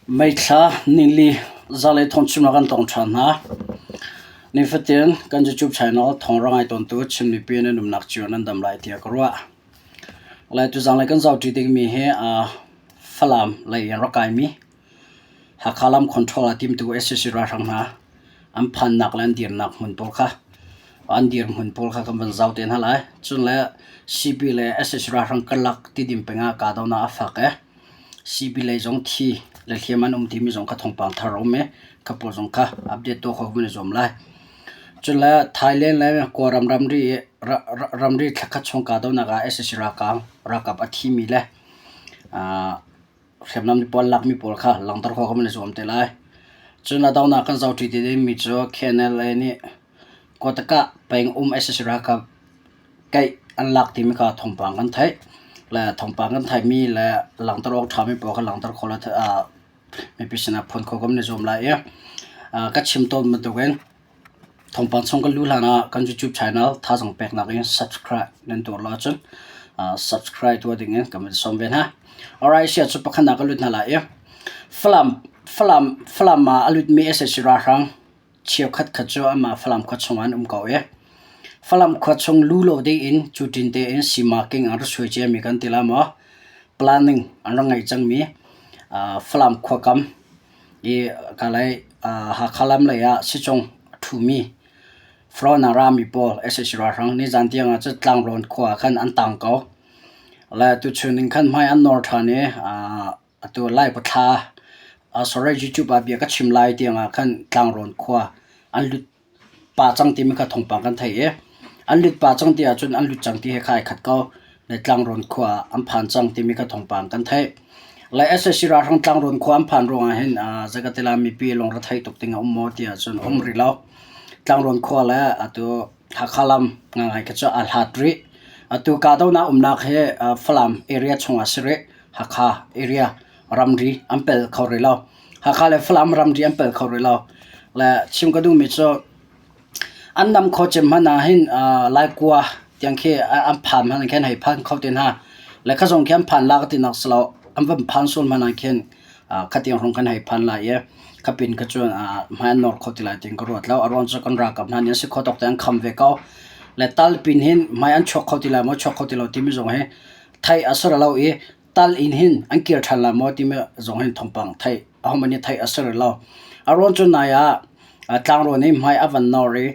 Meithla nili zalei thawngchimnak kan tong ṭhan hna. Nifatin kan YouTube channel thawng ngai tawntu Chin mipi nan umnak cio nan dam lai tiah ka ruah. Lai tuzanglei kan zohṭi dingmi hi Falam lei in rak kaimi Hakha lam control a timtu sac ralhrang hna an phannak le an dirnak hmun pawl kha an dirhmun pawl kha kan van zoh te hna lai. Cun le CB le sac ralhrang karlak Tidim peng ah kahdohnak a fak i CB lei zong thi le hliam an um timi zong kha thawngpang thar a um i kha pawl zong kha update tuah khawh kan i zuam lai. Cun le Thailand le Kawlram ramri i ramri thlakhat chung kahdohnak ah sac ralkap a thimi le hriamnam pawl lakmi pawl kha langhter khawh kan i zuam te lai. Cun a donak kan zohṭi te dingmi cu KNLA nih Kawtakah peng um sac ralkap keih an lak timi kha thawngpang kan theih. Le thawngpang kan theihmi le langhter awk ṭhami pawl kha langhter khawh le mipi sinah phuan khawh kan i zuam lai i ka chim tawn bantukin Thawngpang chung kan luh hlan ah kan YouTube channel thazaang peknak in subscribe nan tuar lo ahcun subscribe tuah ding in kan van sawm ve hna. Alright, sia cu pakhat ah kan lut hna lai i Falam Falam Falam ah a lutmi sac ralhrang cheukhat khat cu amah Falam khua chung ah an um ko i Falam khua chung lu lo ding cu tin tein simaking an rak suai ciami kan ti la maw planning an rak ngeih cangmi Falam khua kam i kalay Hakha lam lei ah sicung a ṭhumi Florida rami pawl sac ralhrang nizan tiang ah cun Tlangrawn khua ah khan an tang ko. Le tuchun in khan hmai an nawr ṭhan i atu Lai pathla sorry YouTube ah bia ka chim lai tiang ah khan Tlangrawn khua an lut pa cang timi kha thawngpang kan theih i an lut pa cang ti ahcun an lut cang ti he kha ai khat ko. Le Tlangrawn khua ah an phan cang timi kha thawngpang kan theih. Le sac ralhrang Tlangrawn khua an phan ruangah hin zeikatila mipi lungrethei tuk ding a um maw ti ahcun um rih lo. Tlangrawn khua le atu Hakha lam ngangai kha cu aa hlat rih. Atu kahdohnak umnak hi Falam area chungah si rih. Hakha area ramri an pel kho rih lo. Hakha le Falam ramri an pel kho rih lo. Le chim ka duhmi cu an nam kho cem hmanh ah hin Laikua tiang khi an phan hmanh khin hei phan kho te hna. Le kha zong khi an phan la ka tinak si lo. An van phan sual hmanh ah khin khatiang hrawng khan hei phan lai i khapin kha cun hmai an nawr kho ti lai tiin ka ruat lo. A ruang cu kan ralkap hna nih an si kho tawk te an kham ve ko. Le talpin hin hmai an chuak kho ti lai maw chuak kho ti lo timi zong hi theih a si lo i tal in hin an kir ṭhan lai maw timi zong hin thawngpang theih ahohmanh nih theih a si rih lo. A ruang cu nai ah tlangrawn hi hmai a van nawr i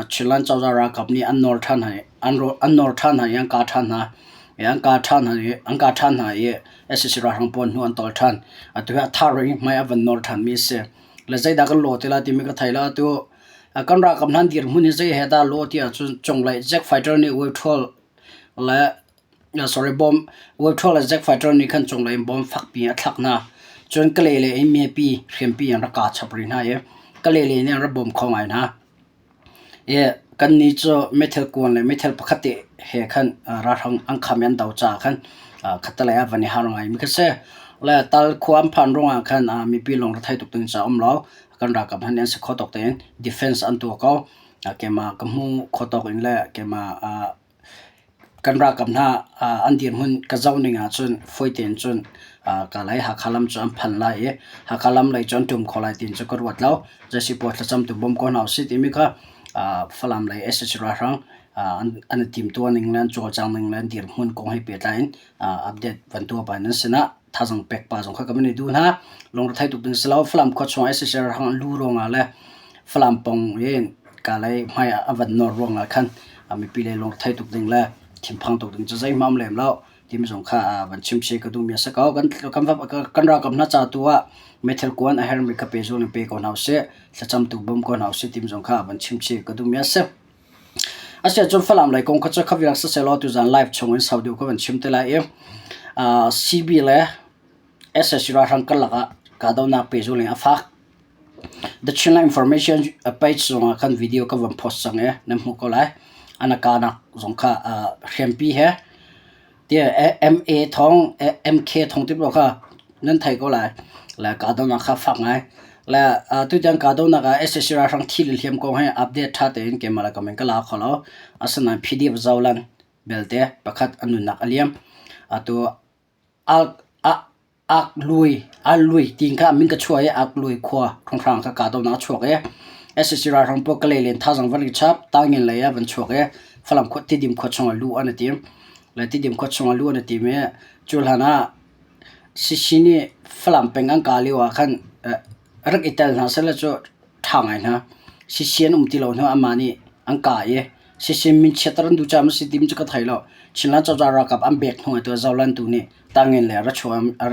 Chinland cozah ralkap nih an nawr ṭhan hna i an nawr ṭhan hna i an kah ṭhan hna i an kah ṭhan hna i an kah ṭhan hna i sac ralhrang pawl hnu an tawl ṭhan. Atu hi a thar i hmai a van nawr ṭhanmi a si. Le zeidah kan lawh ti lai timi ka thei lo. Atu kan ralkap hna an dirhmun hi zei he dah lawh ti ahcun cunglei Jack Fighter nih Wave le Sorry, bom Wave le Jack Fighter nih khan cunglei in bom fakpi a thlak hna. Cun Kalay le in mipi hriampi an rak kah chap rih hna i Kalay le nih an rak bawm kho ngai hna. I kannih cu meithal kuan le meithal pakhat te he khan ralhrang an kham i an do caah khan khattelei ah van i har ngaimi kha si. Le tal khua an phan ruangah khan mipi lung rethei tuk ding ca um lo. Kan ralkap hna nih an si kho tawk tein defense an tuah ko. Keimah ka hmu kho tawk in le keimah Kan ralkap hna an dirhmun ka zoh ning ahcun fawi tein cun Kalay Hakha lam cu an phan lai i Hakha lam lei cu an ṭum kho lai tiin cu ka ruat lo. Zeisipawl thlacam tu bawm ko hna usih timi kha Falam lei sac ralhrang an i timtuah ning le an cawlcang ning le an dirhmun kong he pehtlai in update van tuah pah in an sinah thazaang pek pa zong kha ka van i duh hna. Lungrethei tuk ding si lo. Falam khua chung ah sac ralhrang an luh ruangah le Falam pong in Kalay hmai ah a van nawr ruangah khan mipi le lungrethei tuk ding le thinphang tuk ding cu zeihmah um lem lo timi zong kha van chim chih ka duhmi a si ko. Kan, kan, kan ralkap hna ca tu ah meithal kuan a hermi kha pe zul in pe ko hna usih. Thlacam tu bawm ko hna usih timi zong kha van chim chih ka duhmi a si. Asiahcun Falam lei kong kha cu khaviak sisehlaw tuzaan live chung in sau deuh ka van chim te lai i CB le sac ralhrang karlak ah kahdohnak pehzul in a fak. The Chinland Information page zongah khan video ka van post cang i nan hmuh ko lai. An a kahnak zong kha hriampi he tiah MA thawng MK thawng ti pawl kha nan thei ko lai. Le kahdohnak kha fak ngai. Le tutiang kahdohnak ah sac ralhrang thi le hliam kong hi update ṭha tein keimah le ka min ka la kho lo. Asinain PDF Zoland belte pakhat a nunnak a liam. Atu Ak Lui, Al Lui tiin kha min ka chuah i Ak Lui khua hrawnghrang kha kahdohnak a chuak i sac ralhrang pawl Kalay len thazaang van i chap Tangin lei ah van chuak i Falam khua Tidim khua chungah luh an i tim. Le Tidim khua chungah luh an i tim i cu hlan ah Sisi nih Falam peng an kah lio ah khan rak i tel hna sehlaw cu ṭha ngai hna. Sisi an um ti lo hnu amah nih an kah i Sisi minchiatter an duh caah maw si ti cu ka thei lo. Chinland cozah ralkap an bek hnu ah tu Zoland tu nih Tangin le a ra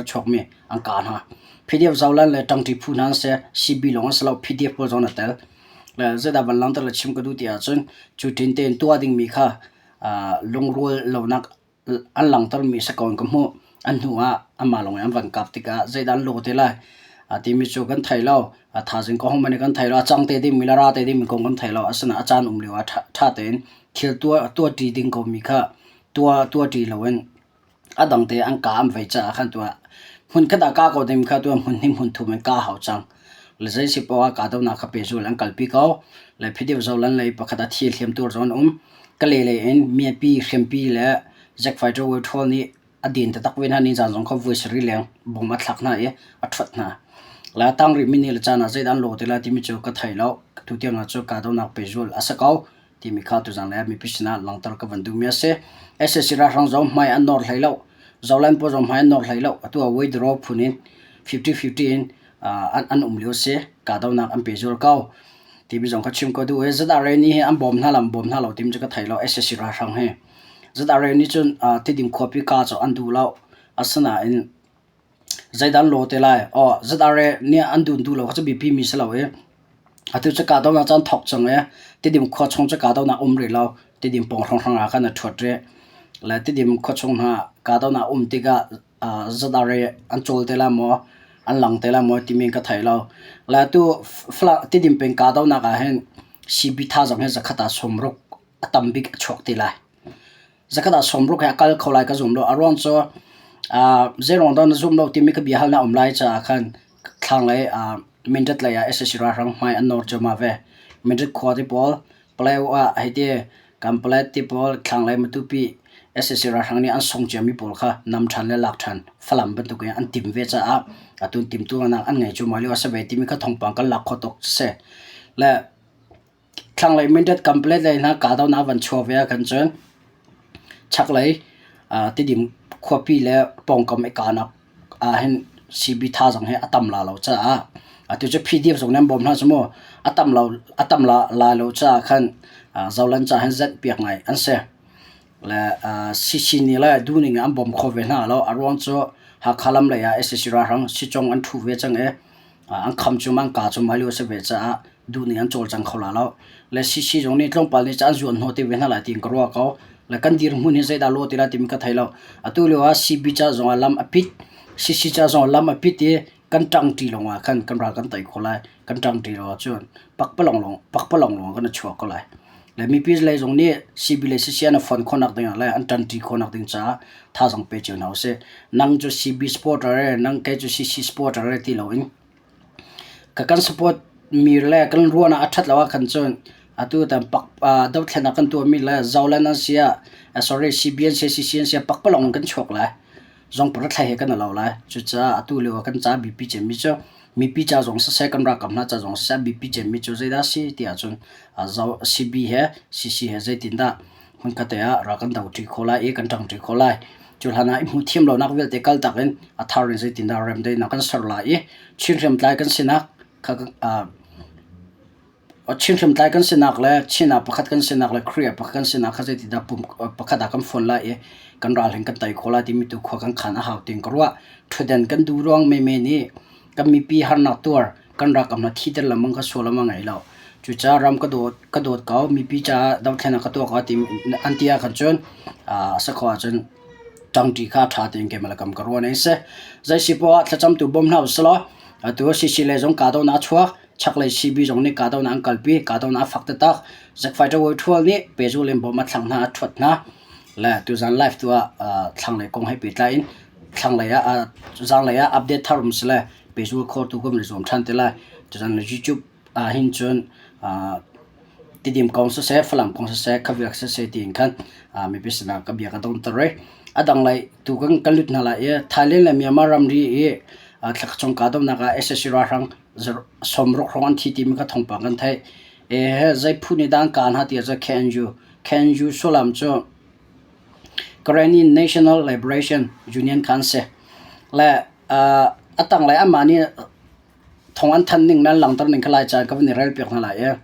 chuakmi an kah hna. PDF Zoland le ṭangṭi phu hna an si. CB lawng an si lo PDF pawl zong an i tel. Le zeidah van langhter le chim ka duh ti ahcun cu ṭin tein tuah dingmi kha lungrual lonak an langhtermi si ko in ka hmuh. An hnu ah anmah lawng in an van kap tikah zeidah an lawh te lai timi cu kan thei lo. A thaizing ka hong man i kan thei lo. A cang te dingmi le ra te dingmi kong kan thei lo. Asinain a caan um lio ah ṭha tein thil tuah ṭi ding komi kha tuah ṭi loin a dang te an ka an vei caah khan tuah hmunkhat ah ka ko ding kha tuah hmun hnih hmun thum in ka hau cang. Le zei si poah kahdohnak kha pehzul an kalpi ko. Le Phidiu Zolan lei pakhat a thi hliam tur zong an um. Kalay lei in miapi hriampi le Zack Fighter Way Ṭhawl nih a din taktak ve hna. Nizan zong kha voi sarih leng bom a thlak hna i a ṭhuat hna. Le a tang rihmi ni le caan ah zeidah an lawh te lai timi cu ka thei lo. Tutiang ah cu kahdohnak pehzul a si ko timi kha tuzan le mipi sinah langhter ka van duhmi a si. Sac ralhrang zong hmai an nawr hlei lo. Zoland pawl zong hmai an nawr hlei lo. Atu ah withdraw phun in 50-50 in an um lio a si. Kahdohnak an pehzul ko. Timi zong kha chim ka duh i ZRA nih hi an bawm hna lo an bawm hna lo timi cu ka thei lo sac ralhrang hi. ZRA nih cun Tidim khuapi ka cu an duh lo. Asinain zeidah an law te lai? Aw ZRA nih an duh duh lo kha cu biapi mi si lo i atu cu kahdohnak cu an thawk cang i Tidim khua chung cu kahdohnak um rih lo. Tidim pawng hrawnghrang ah khan a ṭhuat rih. Le Tidim khua chung hna kahdohnak um tikah ZRA an cawl te lai maw, an lang te lai maw timi ka thei lo. Le atu Tidim peng kahdohnak ah hin CB thazaang hi zakhat ah 60 a tam bik a chuak te lai. Zakhat ah 60 he a kal kho lai ka zum lo. A ruang cu zeiruang dah na zum lo timi ka bia halnak um lai caah khan thlanglei Mindat lei ah sac ralhrang hmai an nawr cuahmah ve. Mindat khua te pawl Palau ah hei ti Kanpalet ti pawl thlanglei Matupi sac ralhrang nih an sung ciami pawl kha nam ṭhan le lak ṭhan Falam bantukin an tim ve caah atu timhtuahnak an ngei cuahmah lio a si ve timi kha thawngpang kan lak khawh tuk si. Le thlanglei Mindat Kanpalet lei hna kahdohnak van chuah ve ahkhan cun chaklei Tidim khuapi le pawngkam i kahnak ahhin CB thazaang hi a tam la lo caah atu cu PDF zong nih an bawm hna cu mu a tam lo a tam la lai lo caah khan Zoland caah hin zenh piak ngai an si. Le CC nih le duhning in an bawm kho ve hna lo. A ruang cu Hakha lam lei ah sac ralhrang sicong an ṭhu ve cang i an kham cu an ka cu mai lio a si ve caah duhning an cawlcang kho la lo. Le CC zong nih tlawmpal nih caan zuan hnawh te ve hna lai tiin ka ruah ko. Le kan dirhmun hi zeidah lawh ti lai timi ka thei lo. Atu lio ah CB ca zong ah lam a pit, CC ca zong ah lam a pit i kan ṭangṭi lawng ah khan kan ral kan tei kho lai. Kan ṭangṭi lo ahcun pakpalawng lawng pakpalawng lawng kan i chuak ko lai. Le mipi lei zong nih CB le CC an i fonh khawhnak ding ah le an ṭanṭi khawhnak ding caah thazaang pe cio hna usih. Nang cu CB supporter e, nang kei cu CC supporter e ti loin ka kan support mi le kan ruahnak a ṭhat lo ahkhan cun atu tan pak dothlennak kan tuahmi le Zoland an si ah sorry CB an si CC an si ah pakpalawng in kan chuak lai. Zongpar thlai he kan i lo lai. Cucaah atu lio ah kan ca biapi cemmi cu mipi ca zong siseh kan ralkap hna ca zong siseh biapi cemmi cu zeidah a si ti ahcun CB he CC he zeitindah hmunkhat ah ral kan doṭi khawh lai i kan ṭangṭi khawh lai. Cu hlan ah i hmuh thiam lonak vialte kaltak in a thar in zeitindah remdaihnak kan ser lai i Chin hriamtlai kan sinak kha Chin hriamtlai kan sinak le Chin ah pakhat kan sinak le Khrih ah pakhat kan sinak kha zeitindah pum pakhat ah kan fon lai i kan ral hin kan tei khawh lai timi tu khua kan khan a hau tiin ka ruah. Ṭhutden kan duh ruang menmen i kan mipi harnak tuar kan ralkap hna thiter lengmang kha sullam a ngei lo. Cucaah ram ka dawt ka dawt ko, mipi caah dothlennak ka tuah ko ti an ti ahkhan cun a si khawh ahcun ṭangṭi kha ṭha tein keimah le kam ka ruah ning a si. Zei si poah ah thlacamtu bawm hna usih law atu CC lei zong kahdohnak a chuak, chaklei CB zong nih kahdohnak an kalpi, kahdohnak a fak taktak. Zack Fighter Way Ṭhual nih pehzul in bom a thlangh hna, a ṭhuat hna. Le tuzan live tu ah thlanglei kong he pehtlai in thlanglei ah zaanglei ah update thar um si le pehzul khawrtu kan i zuam ṭhan te lai. Tuzan YouTube ah hin cun Tidim kong siseh, Falam kong siseh, Khaviak siseh tiin khan mipi sinah ka bia ka donter i. A dang lei tu kan kan lut hna lai i Thailand le Myanmar ramri i thlakchung kahdohnak ah sac ralhrang 60 hrawng an thi timi kha thawngpang kan theih. Zei phu nih dah an kah hna ti ahcun KNU. KNU sullam cu Karenni National Liberation Union kha an si. Le a tanglei anmah nih thawng an thanh ning le an langhter ning kha Laica in ka van i relpiak hna lai i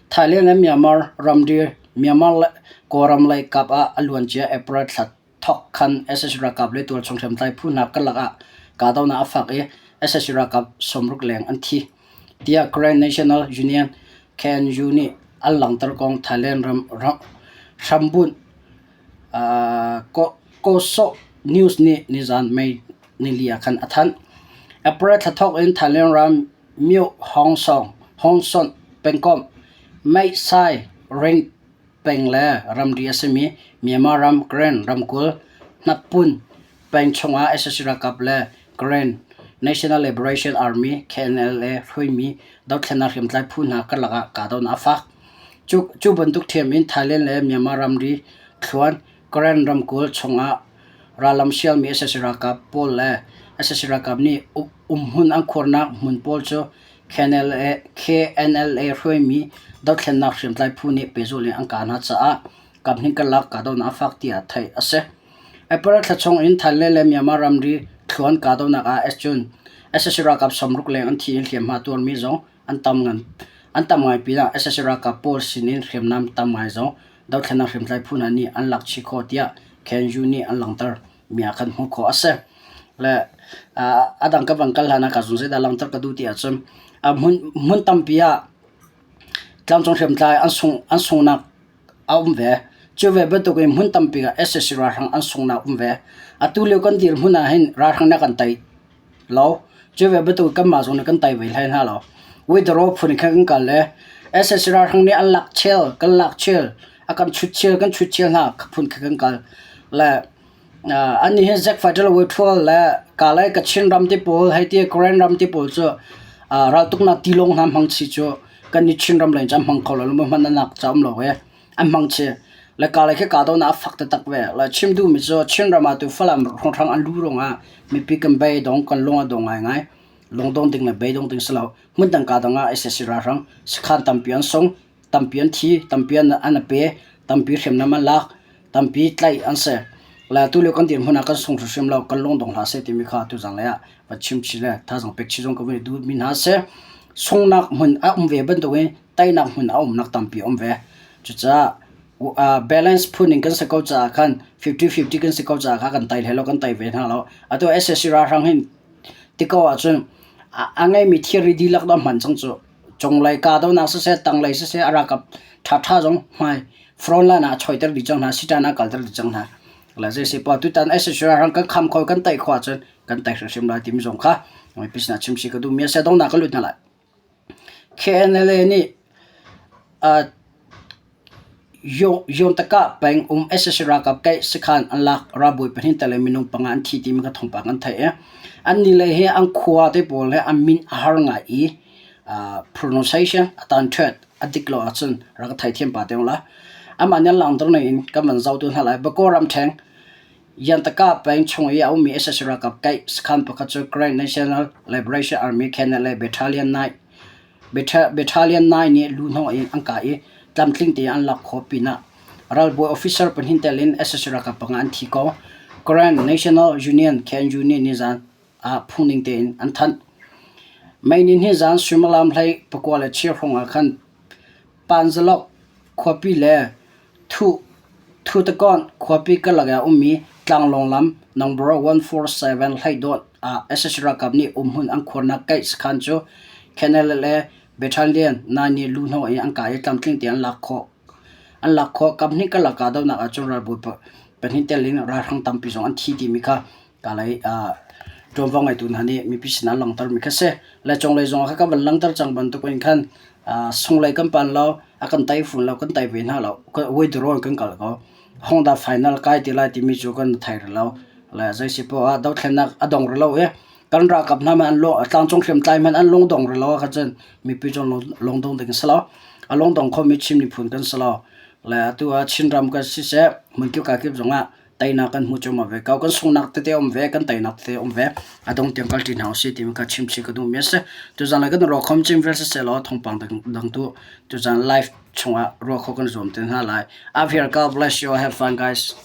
Thailand le Myanmar ramri Myanmar le Kawlram lei kap ah a luancia April thla thawk khan sac ralkap le tualchung hriamtlai phu hna karlak ah kahdohnak a fak i sac ralkap 60 leng an thi, tiah Karen National Union KNU nih an langhter kong Thailand ram hrambunh Kawsawh News nih nizan May nili ah khan a thanh. April thla thawk in Thailand ram Myo Hong Son pengkomh Mae Sai Ring peng le ramri a simi Myanmar ram Karen ramkulh Hnapun peng chungah sac ralkap le Karen National Liberation Army KNLA hruaimi dothlennak hriamtlai phu hna karlak ah kahdohnak a fak. Cu bantuk ṭhiam in Thailand le Myanmar ramri thluan Karen ramkulh chungah rallam sialmi sac ralkap pawl le sac ralkap nih umhmun an khuarnak hmun pawl cu KNLA hruaimi dothlennak hriamtlai phu nih pehzulh in an kah hna caah kaphnih karlak kahdohnak a fak tiah theih a si. April thla chung in Thailand le Myanmar ramri thluan kahdohnak ah cun sac ralkap 60 leng an thi i hliamhma tuarmi zong an tam ngai pinah sac ralkap pawl sinin hriamnam tam ngai zong dothlennak hriamtlai phu hna nih an lak chih khawh tiah KNU nih an langhter. Mi ah khan hmuh khawh a si. Le a dang ka van kal hlan ah ka zung zeidah langhter ka duh ti ahcun hmun tampi ah tlangcung hriamtlai an sung an sunghnak a um ve. Cu ve bantukin hmun tampi ah sac ralhrang an sunghnak um ve. Atu lio kan dirhmun ah hin ralhrang nih a kan tei lo. Cu ve bantukin kanmah zong nih kan tei ve hlei hna lo. Withdraw phun in khan kan kal le sac ralhrang nih an lak chel, kan lak chel, a kan chut chel, kan chut chel hna phun kha kan kal. Le Annih hi Zack Fighter le le Kalay Kachin ram te pawl hei ti Karen ram te pawl cu raltuknak tilawng hna hmang chih cu kan nih Chin ram lei cu an hmang kho lo lo hmanh an nak ca um lo e an hmang chih le Kalay khi kahdohnak a fak taktak ve le chim duhmi cu Chin ram ah tu Falam hrawnghrang an luh ruangah mipi kan beidong kan lung a dong ngaingai lungdong ding le beidong ding si lo hmundang kaa dang ah sac ralhrang sakhan tampi an sung tampi an thi, tampi an a pe, tampi hriamnam an lak, tampi tlaih an si. Le tulio kan dirhmun ah kan sung hrimhrim lo, kan lungdong hlah seh timi kha tuzanglei ah va chim chih le thazaang pek chih zong ka vun i duhmi hna a si. Sunghnak hmun a um ve bantukin teinak hmun a umnak tampi a um ve. Cucaah balance phun in kan si ko caah khan 50-50 kan si ko caah kha kan tai hlei lo, kan tai ve hna lo. Atu sac ralhrang hin ti ko ahcun a ngeimi thilri dihlak dah hman cang cu. Cunglei kahdohnak siseh, tanglei siseh a ralkap ṭhaṭha zong hmai front line ah a choiter dih cang hna, siṭan ah a kalter dih cang hna. Le zei poah tutan sac ralhrang kan kham kho kan tei khawh ahcun kan tei hrimhrim lai timi zong kha mipi sinah chim si ka duhmi a si. Donghnak ka lut hna lai. KNLA nih Yawntaka peng um sac ralkap kaih sakhan an lak ralbawi pahnih tel in minung panga an thi timi kha thawngpang an theih i annih lei hi an khua te pawl he an min a har ngai i pronunciation a tan ṭhet a dik lo ahcun rak ka theithiam pa te la. Amah nih an langhter ning in kan van zoh tu hna lai. Bakaw ramṭheng Yantaka peng chung i a ummi sac ralkap kaih sakhan pakhat cu Karen National Liberation Army KNLA Battalion 9 Battalion 9 nih luhnawh in an kah i tlamtling tein an lak khawh pinah ralbawi officer pahnih tel in sac ralkap panga an thi ko. Karen National Union KNU nih nizan ah phungning tein an thanh. Mei ni nizan suimilam hlei pakua le cheu hrawng ah khan Panzalok khuapi le Thutakon khuapi karlak ah a ummi tlanglawng lam No. 147 hleidawt ah sac ralkap nih umhmun an khuarnak kaih sakhan cu KNLA Battalion 9 nih luhnawh in an kah i tlamtling tein an lak khawh. An lak khawh. Kaphnih karlak kahdohnak ahcun ralbawi pahnih tel in ralhrang tampi zong an thi timi kha kalay ṭuanvo ngeitu hna nih mipi sinah langhtermi kha si. Le cunglei zong ah kha kan van langhter cang bantuk in khan sunglei kan pan lo, a kan tei fun lo, kan tei ve hna lo. Withdraw in kan kal ko. Hongda final kai ti lai timi cu kan thei rih lo. Le zei si poah ah dothlennak a dong rih lo i kan ralkap hna hmanh an lung tlangcung hriamtlai hmanh an lungdong rih lo ahcun mipi cu lungdong ding a si lo. A lungdong khomi Chin miphun kan si lo. Le atu ah Chinram kan siseh, hmunkip kakip zongah. Teinak kan hmu cuahmah ve ko. Kan sunghnak tete a um ve, kan teinak tete a um ve. A dong tiang kal ṭi hna usih timi kha chim chih ka duhmi a si. Tuzaan le kan ruah khom cim vial siseh law thawngpang dang tu tuzaan live chungah ruah khawh kan zuam te hna lai. Up here, God bless you. Have fun guys.